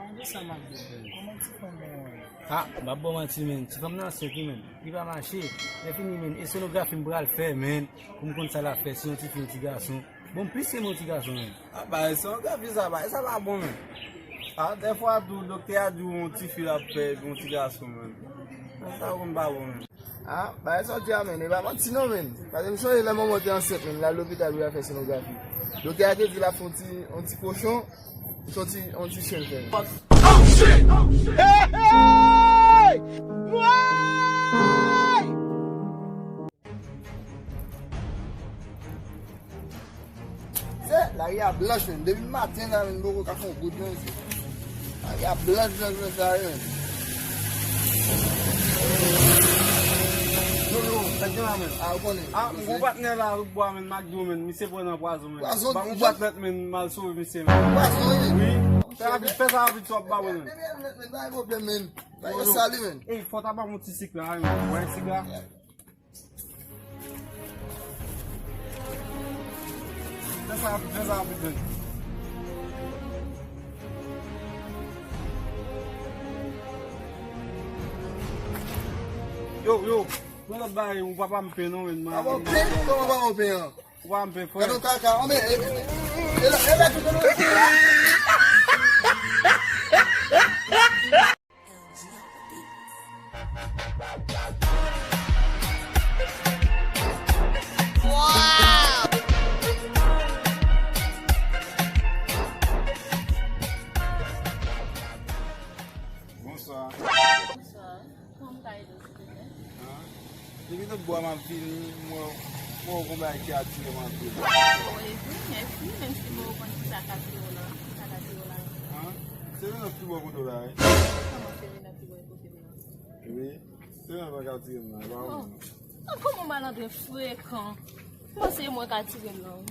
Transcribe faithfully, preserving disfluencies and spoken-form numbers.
Kòman ti fanm nan? Ah, m ap ba w manti, men. Ti fanm nan ansent, wi, men. Li pa mache. Lè fini, men. Esenografi m pral fè, men. Pou m konn sa l ap fè. Si yon ti fi, yon ti gason. Bon, m plis renmen yon ti gason, men. Ah, bagay esenografi sa, bagay sa pa bon, men. Ah, dèfwa tou, doktè a di w yon ti fi l ap fè, epi yon ti gason, men. Sa konn pa bon, men. Ah, bagay sa w di a, men, e pa manti non, men. Paske m sonje lè manman te ansent, men, l al lopital pou l al fè sonografi. Doktè a te di l ap fè yon ti, yon ti kochon, se yon ti, yon ti chen l fè. Oh, shit! Oh, shit! Hey, hey! Woy! Se, lari a blanch, men. Depi maten la, men, m poko ka fè yon goud, men. Lari a blanch, blanch, blanch, lari, men. Yo, yo, sa k gen la, men? Ah, ou konnen. Ah, m gon patnè la, Roukbwa, men, m ap di w, men, misye pran nan pwazon, men. Pwazon, ban m yon bwat lèt, men, m al sove misye, men. Pwazon, wi. Wi. Fè rapid, fè sa rapid, sou ap ba mwen, men. Men, men, men, pa gen pwoblèm, men. Pa gen sali, men. Ey, fò ta ba m yon ti sik la, men. Ou wè sik la? Fè sa rapid, fè sa rapid, men. Yo, yo, pran lòt bagay, ou pa ba m pen non, men. Pa ba w pen? Kòman pa ba w pen an? Ou pa ba m pen, frè? Gade yon kaka, anmè, e, e, e, e, e, la, e, la, tout Bonswa. Bonswa. Kòman m ka ede w, silvouplè? Depi lòt bò a m ap vini, mwen, mwen wè yon bagay ki atire m anpil. Oh, e vre, mèsi, menm si mwen konn ki sa k atire w la, ki sa k atire w la. An? Se Venant ki bò kote w la, wi. Kòman se Venant ki bò kote m nan? Wi, se Venant k atire m la, e pa ou menm non. Oh, kòman malandren frekan. Mwen se mwen k atire l la, wi.